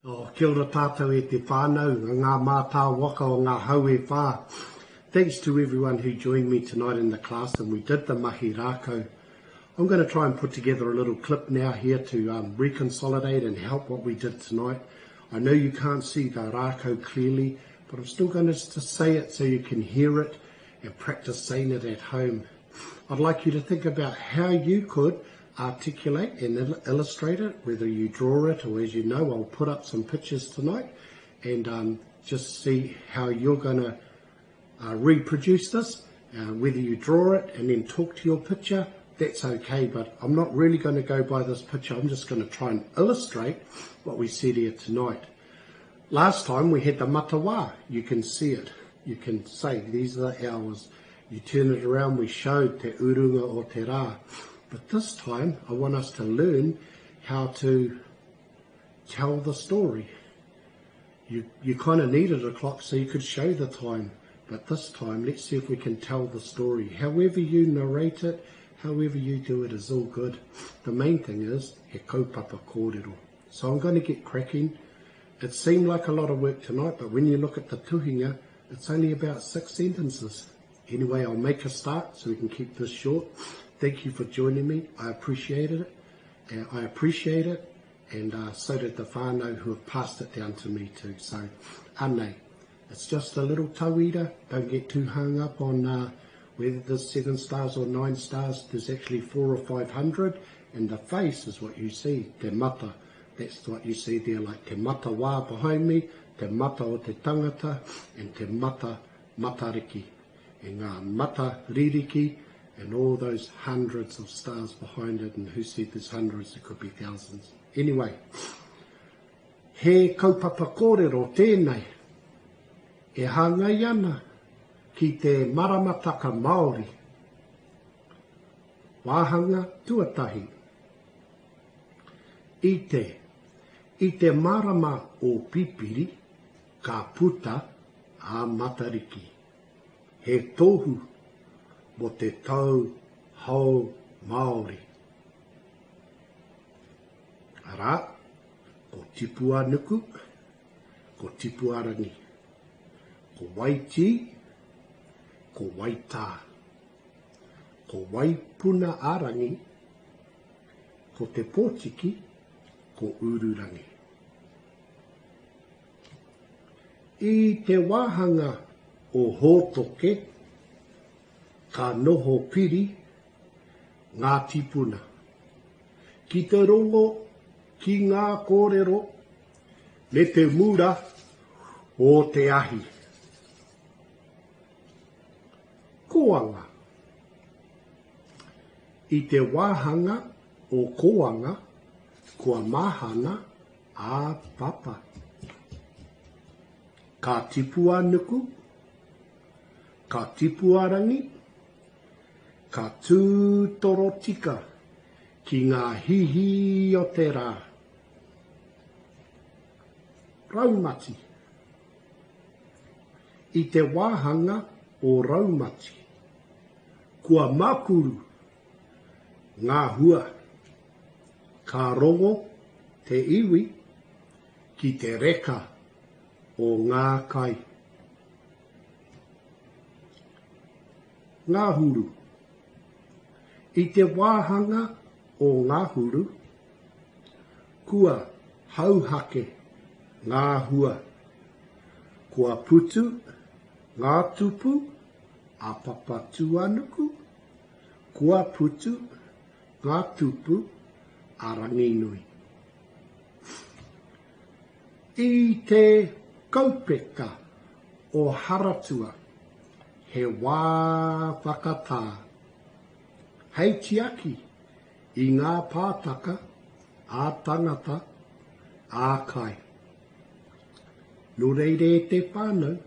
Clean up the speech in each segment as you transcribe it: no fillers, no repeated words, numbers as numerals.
Oh, kia ora tātou e te whānau, ngā mātāwaka o ngā hau e whā. Thanks to everyone who joined me tonight in the class and we did the mahi rākau. I'm going to try and put together a little clip now here to um, reconsolidate and help what we did tonight. I know you can't see the rākau clearly, but I'm still going to say it so you can hear it and practice saying it at home. I'd like you to think about how you could articulate and illustrate it, whether you draw it or as you know, I'll put up some pictures tonight and um, just see how you're going to uh, reproduce this. Uh, whether you draw it and then talk to your picture, that's okay, but I'm not really going to go by this picture. I'm just going to try and illustrate what we said here tonight. Last time we had the matawa. You can see it. You can say these are the hours. You turn it around, we showed te urunga o te rā. But this time I want us to learn how to tell the story. You, you kind of needed a clock so you could show the time. But this time, let's see if we can tell the story. However you narrate it, however you do it is all good. The main thing is, he kaupapa kōrero. So I'm going to get cracking. It seemed like a lot of work tonight, but when you look at the tuhinga, it's only about six sentences. Anyway, I'll make a start so we can keep this short. Thank you for joining me. I appreciate it. Uh, I appreciate it. And uh, so did the whānau who have passed it down to me too. So, anei. It's just a little tauira. Don't get too hung up on uh, whether there's seven stars or nine stars. There's actually four or 500. And the face is what you see, te mata. That's what you see there, like te mata wā behind me, te mata o te tangata, and te mata matariki. And ngā mata ririki, and all those hundreds of stars behind it, and who said there's hundreds, it could be thousands. Anyway, he kaupapa kōrero tēnei e hāngai ana ki te maramataka Māori. Wāhanga tuatahi. I te I te marama o Pipiri ka puta a Matariki. He tohu mo te tau hou Māori. Arā, ko Tipuanuku, ko Tipuarangi, ko Waitī, ko Waitā. Ko Waipuna-a-rangi, ko Te Pōtiki, ko Ururangi. I te wāhanga o Hōtoke, ka noho piri ngā tīpuna. Ki te rongo ki ngā kōrero me te mura o te ahi. Kōanga. I te wāhanga o Kōanga, kua mahana a Papa. Ka tipu a Nuku, ka tipu a Rangi, ka tū torotika ki ngā hihi o te rā. Raumati. I te wāhanga o Raumati, kua makuru ngā hua. Ka rongo te iwi ki te reka o ngā kai. Ngahuru. I te wāhanga o Ngahuru, kua hauhake ngā hua. Kua putu ngā tupu a Papatūānuku, kua putu ngā tupu a Ranginui. I te kaupeka o Haratua, he wā whakatā, hei tiaki i ngā pātaka ā-tangata, ā-kai. Nō reira e te whānau,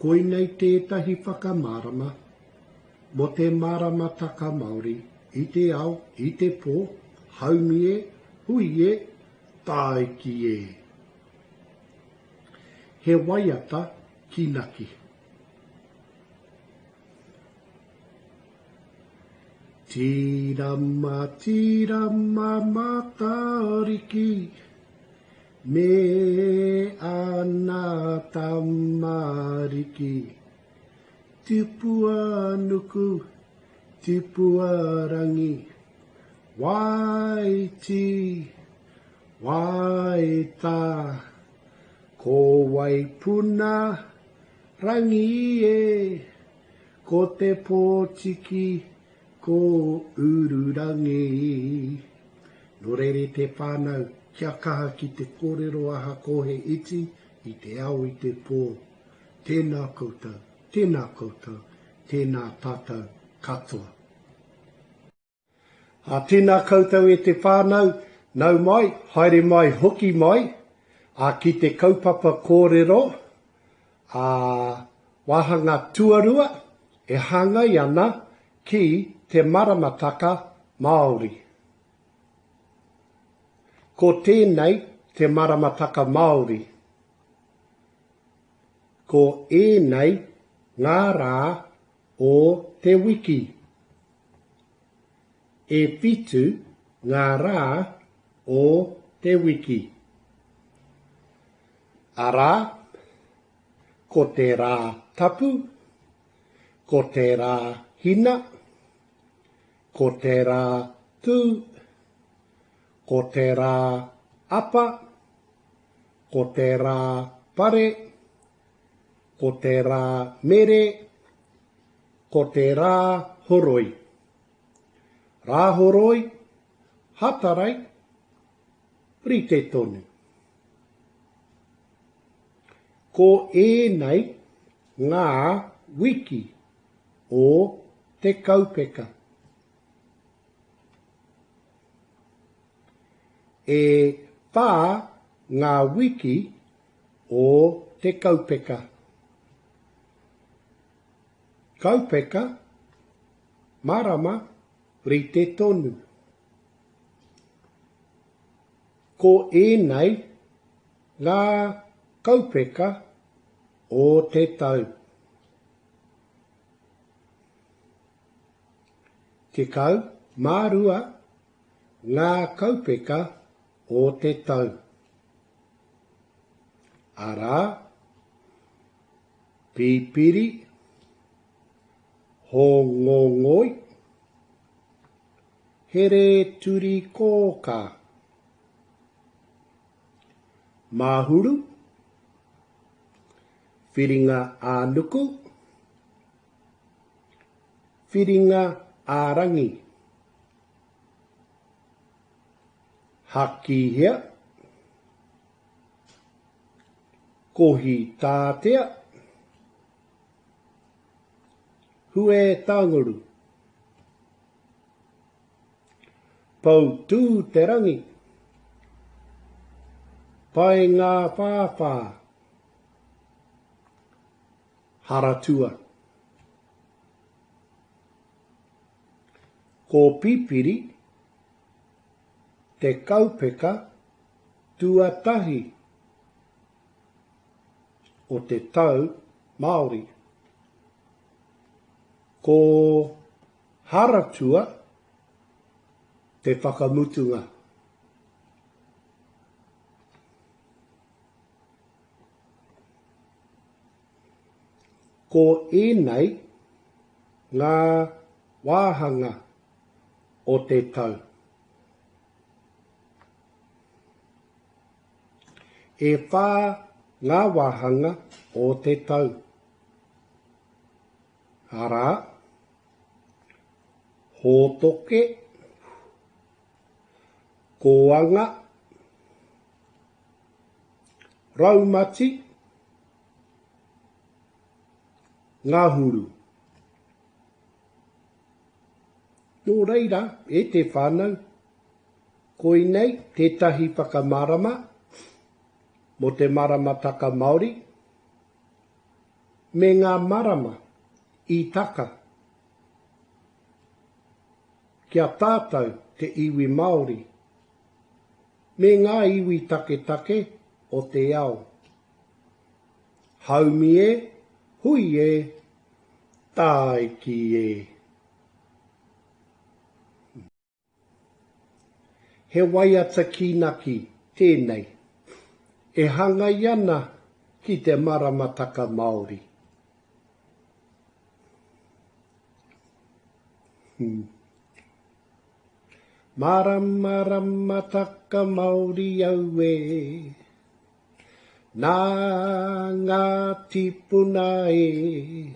koinei tētahi whakamārama mō te maramataka Māori i te ao, i te pō, haumi e, hui e, tāiki e. He waiata kīnaki. Tīrama, tīrama, Matariki, me. Matariki. Tipua nuku, tipua rangi, Waiti, Waita, ko Waipuna rangi e, ko te pōtiki ko Ururangi. Nō reira e te whānau, kia kaha ki te kōrero ahakoa he iti i te ao i te pō. Tēnā koutou, tēnā koutou, tēnā tātou katoa. Ā, tēnā koutou e te whānau, nau mai, haere mai, hoki mai, ā, ki te kaupapa kōrero, ā, wāhanga tuarua e hāngai ana ki te maramataka Māori. Ko tēnei te maramataka Māori. Ko ēnei ngā rā o te wiki. E whitu ngā rā o te wiki. Arā, ko te rā tapu, ko te rā hina, ko te rā tū, ko te rā apa, ko te rā pare, ko te rā mere, ko te rā horoi. Rāhoroi, Hatarei, rite tonu. Ko ēnei ngā wiki o te kaupeka. E whā ngā wiki o te kaupeka. Kaupeka, marama, rite tonu. Ko ēnei ngā kaupeka o te tau. 12 ngā kaupeka o te tau. Arā, Pipiri, Hōngongoi, Here-turi-kōkā, Mahuru, Whiringa-ā-nuku, Whiringa-ā-rangi, Hakihea, Kohitātea, Huētānguru, Poutū-te-rangi, Paengawhāwhā, Haratua. Ko Pipiri te kaupeka tuatahi o te tau Māori. Ko Haratua te whakamutunga. Ko ēnei ngā wāhanga o te tau. E whā ngā wāhanga o te tau. Arā, hōtoke, kōanga, raumati, ngahuru. Nō reira, e te whānau, Koinei tētahi whakamārama mō te maramataka Māori me ngā marama i taka ki a tātou te iwi Māori me ngā iwi taketake o te ao. Haumi e, hui e, tāiki e. He waiata kīnaki tēnei e hangai ana ki te maramataka Māori. Maramarama taka Māori au e. Nā ngā tīpuna e.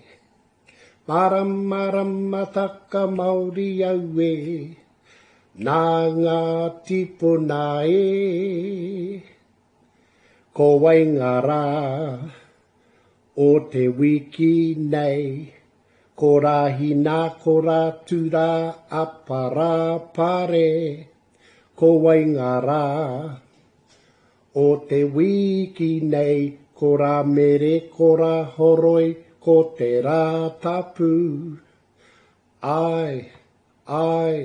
Maramarama taka Māori au e. Nā ngā tīpuna e. Ko wai ngā rā o te wiki nei? Ko Rāhina, ko Rātū rā, Apa rā, Pare. Ko wai ngā rā o te wiki nei? Ko Rāmere, ko Rāhoroi, ko te Rātapu. Āe, āe,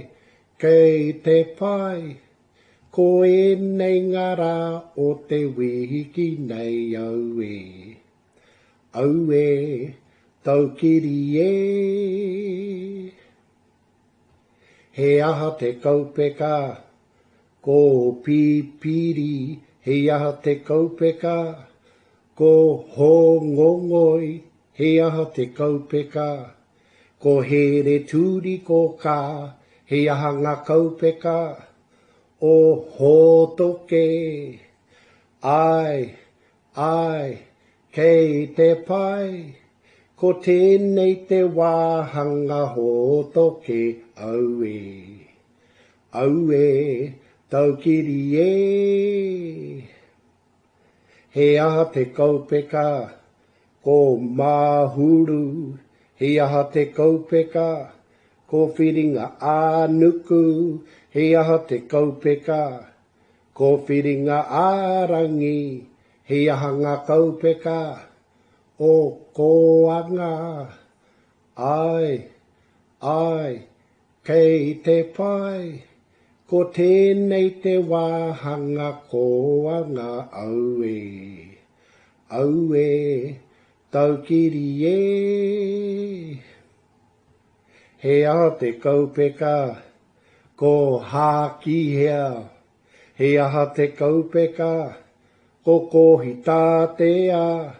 kei te pai. Ko ēnei ngā rā o te wiki nei, auē. Auē, taukiri e! He aha te kaupeka? Ko Pipiri, he aha te kaupeka? Ko Hōngongoi, he aha te kaupeka? Ko Heretūrikōkā, he aha ngā kaupeka? O Hōtoke! Āe, āe, kei te pai, ko tēnei te wāhanga hōtoke, auē. Auē, taukiri e! He aha te kaupeka? Ko Māhuru. He aha te kaupeka? Ko Whiringa-ā-nuku. He aha te kaupeka? Ko Whiringa-ā-rangi. He aha ngā kaupeka? O Kōanga. Āe, āe, Kei te pai, ko tēnei te wāhanga kōanga auē. Auē, taukiri e! He aha te kaupeka? Ko Hākihea. He aha te kaupeka? Ko Kōhitātea.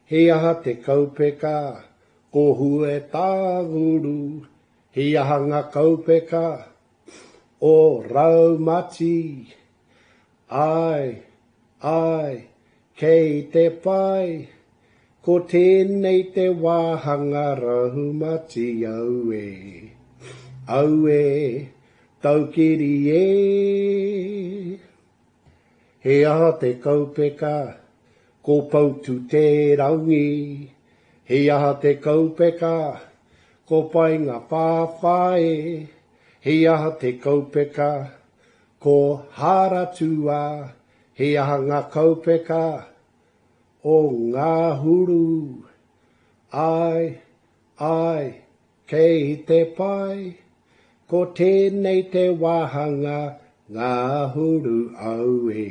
He aha te kaupeka? Ko Huetānguru. He aha nga kaupeka o Raumati? Ae, ae, kei te pai, ko tēnei te wāhanga raumati auē, auē, taukiri e! He aha te kaupeka? Ko Poutūterangi. He aha te kaupeka? Ko Paengawhāwhā e. He aha te kaupeka? Ko Haratua. He aha ngā kaupeka? O Ngahuru. Āe, āe, kei te pai. Ko tēnei te wāhanga Ngahuru auē.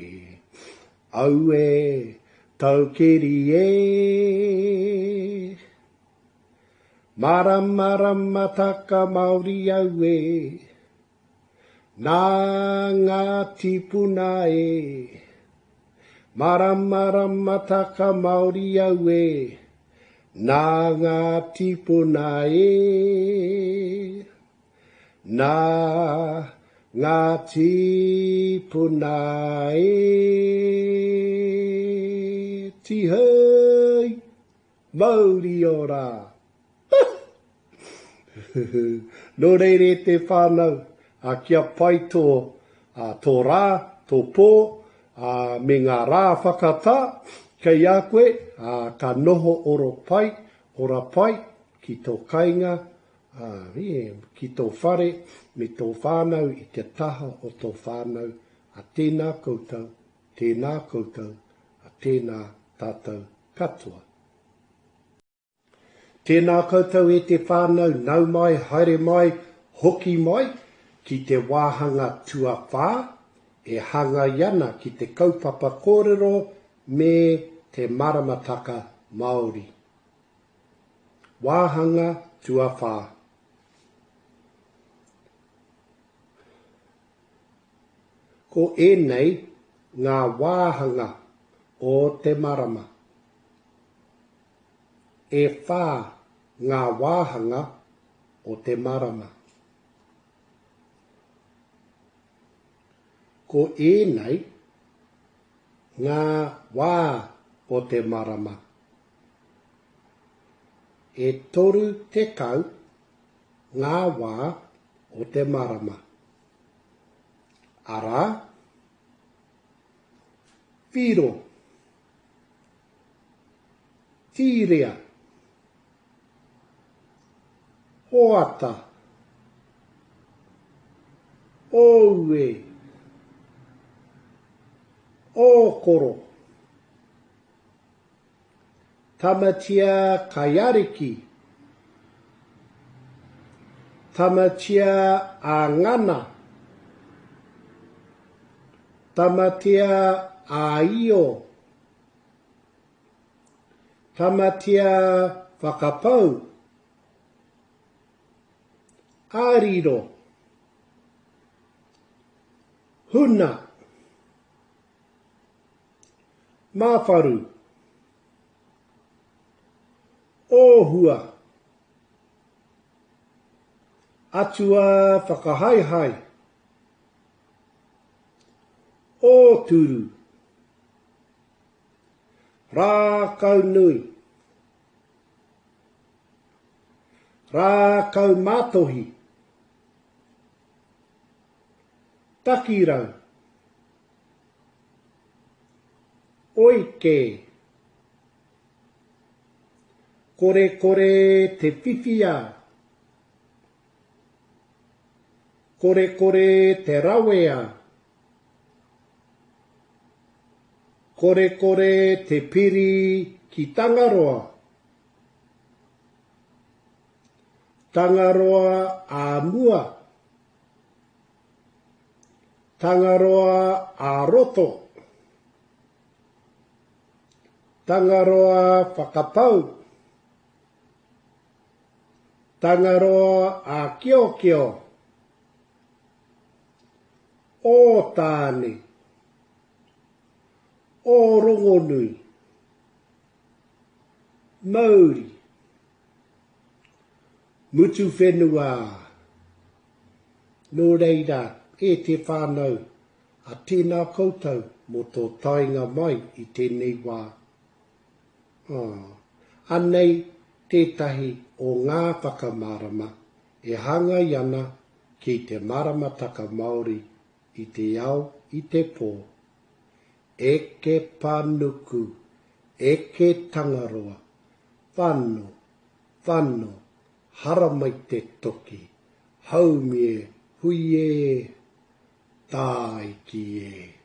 Auē, taukiri e! Maramarama taka Māori auē! Nā ngā tīpuna e! Maramarama taka Māori auē! Nā ngā tīpuna e! Nā ngā tīpuna e Tihei mauri ora! Nō reira e te whānau, kia pai tō, tō rā, tō pō, me ngā rā whakatā kei a koe, ka noho oro pai, ora pai ki tō kainga, Ā, ki tō whare me tō whānau i te taha o tō whānau, ā, tēnā koutou, tēnā koutou, ā, tēnā tātou katoa. Tēnā koutou e te whānau, nau mai, haere mai, hoki mai ki te wāhanga tuawhā e hāngai ana ki te kaupapa kōrero me te maramataka Māori. Wāhanga tuawhā. Ko ēnei ngā wāhanga o te marama. E whā ngā wāhanga o te marama. Ko ēnei ngā wā o te marama. E 30 ngā wā o te marama. Arā, Whiro, Tīrea, Hoata, Ōue, Ōkoro, Tamatea Kaiariki, Tamatea a Ngana, Tamatea a Io, Tamatea Whakapau, Āriro, Huna, Māwharu, Ōhua, Atua Whakahaehae, Ōturu, Rākaunui, Rākaumātohi, Takirau, Oi kē. Korekore te whiwhia. Korekore te rawea. Korekore te piri ki Tangaroa. Tangaroa ā mua. Tangaroa ā roto. Tangaroa whakapau. Tangaroa ā kiokio. Ō Tāne. Ō Rongonui. Mauri. Mutu whenua. Nō reira, e te whānau, a tēnā koutou mō tō taenga mai i tēnei wā. Ā, anei tētahi o ngā whakamārama e hāngai ana ki te maramataka Māori i te ao i te pō. Eke panuku, eke Tangaroa, whano, whano, haramai te toki, haumi e, hui e, tāiki e.